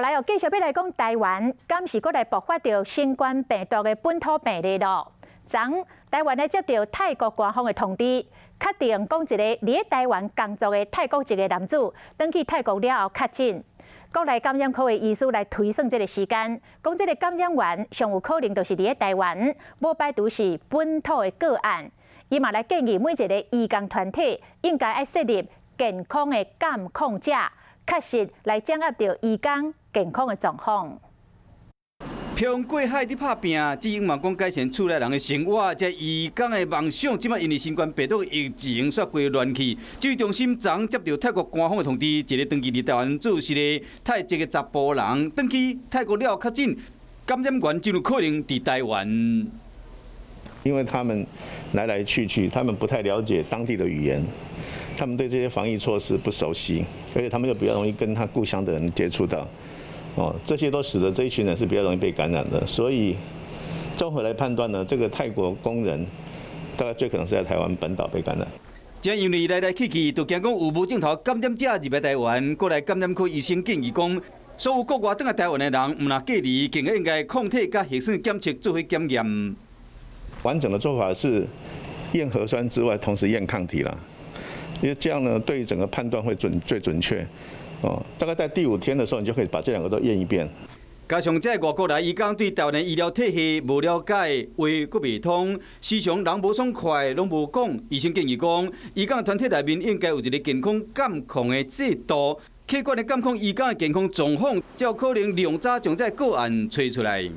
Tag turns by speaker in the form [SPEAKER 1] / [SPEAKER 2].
[SPEAKER 1] 來哦，繼續欲來講台灣，敢是閣來爆發著新冠病毒的本土病例囉。昨台灣咧接著泰國官方的通知，確定講一個佇咧台灣工作的泰國籍的男子，轉去泰國了後確診。國內感染科的醫師來推算這個時間，講這個感染源上有可能就是佇咧台灣，無排除是本土的個案。伊嘛來建議每一个移工團體應該愛設立健康的監控者，確實來掌握著移工健康的狀況。
[SPEAKER 2] 漂洋過海佇拍拚，志英嘛講改善厝內人的生活，這移工的夢想，這擺因為新冠病毒疫情煞規亂去。指揮中心昨接著泰國官方的通知，一个長期佇台灣做事的泰籍的查埔人，轉去泰國了後確診，感染源就有可能佇台灣。
[SPEAKER 3] 因為他們來來去去，他們不太了解當地的語言，他們對這些防疫措施不熟悉，而且他們又比較容易跟他故鄉的人接觸到。哦，這些都使得這一群人是比較容易被感染的，所以綜合來判斷呢，這個泰國工人大概最可能是在台灣本島被感染。
[SPEAKER 2] 正因為來來去去，就驚講有無症頭感染者入來台灣，國內感染科醫生建議講，所有國外轉來台灣的人，毋但隔離，更加應該抗體佮核酸檢測做伙檢驗。
[SPEAKER 3] 完整的做法是驗核酸之外，同時驗抗體啦，因為這樣呢，對整個判斷會準最準確。哦，大概在第五天的時候，你就可以把這兩個都驗一遍。
[SPEAKER 2] 加上這外國來移工對台灣的醫療體系無了解，話閣袂通，時常人無爽快，攏無講。醫生建議講，移工團體內面應該有一个健康監控的制度，客觀的監控移工的健康狀況，才有可能量早將這個案揣出來。